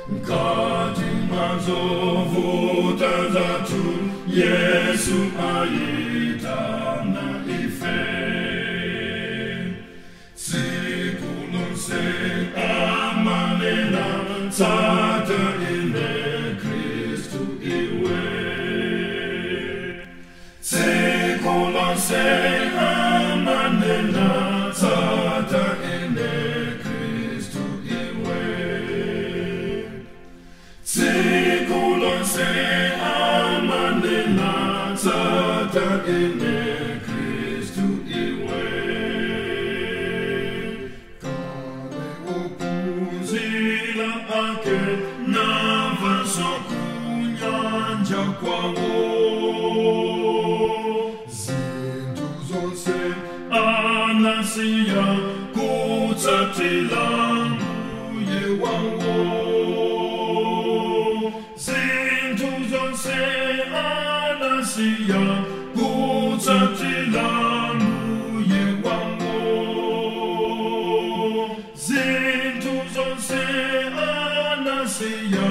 Mkati mwazovuta zathu Yesu ayitana ife. Tsiku lonse amanena tsata ine Kristu iwe. Tsiku lonse amanena tsata ine Kristu iwe. Tsiku lonse amanena tsata ine Kristu iwe. Kale ophunzira ake namvanso kunyanja kwawo. Zinthu zonse anasiya kutsatira Mbuye wawo. Zinthu zonse anasiya kutsatira Mbuye wawo. Zinthu zonse anasiya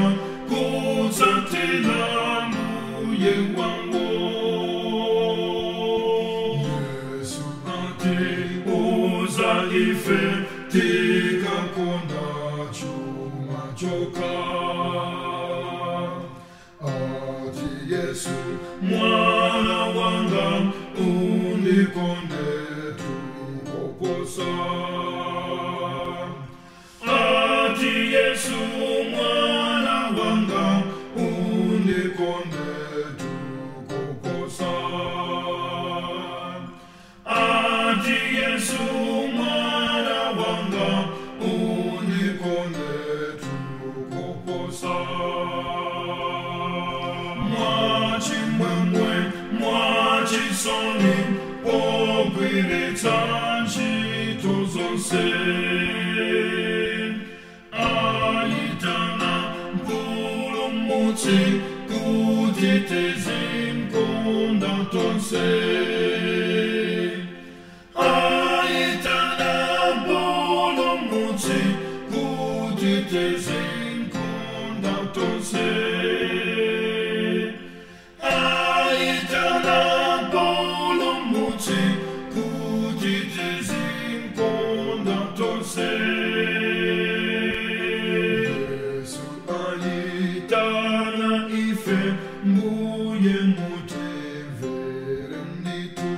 kutsatira Mbuye wawo. Yesu ati uza ife tikakonda chuma chokha. Ati Yesu mwana wanga undikonde tukoposa. Ati Yesu mwana wanga undikonde tukoposa. Ati Yesu mwana wanga undikonde tukoposa. Mwachimwemwe mwachisoni pogwiritsa ntchito zonse. Ayitana Mpulumutsi kuti tizimkonda tonse. Ayitana Mpulumutsi kuti tizimkonda tonse. Ayitana Mpulumutsi kuti tizimkonda tonse. Yesu ayitana ife Mbuye mutimvere ndithu.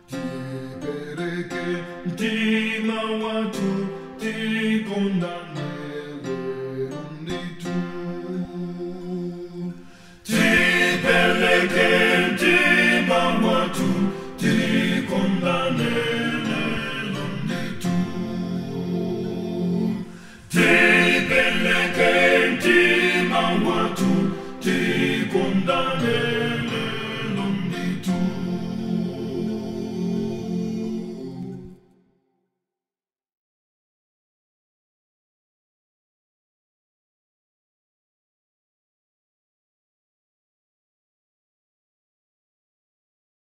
Tipereke mtima wathu tikondane.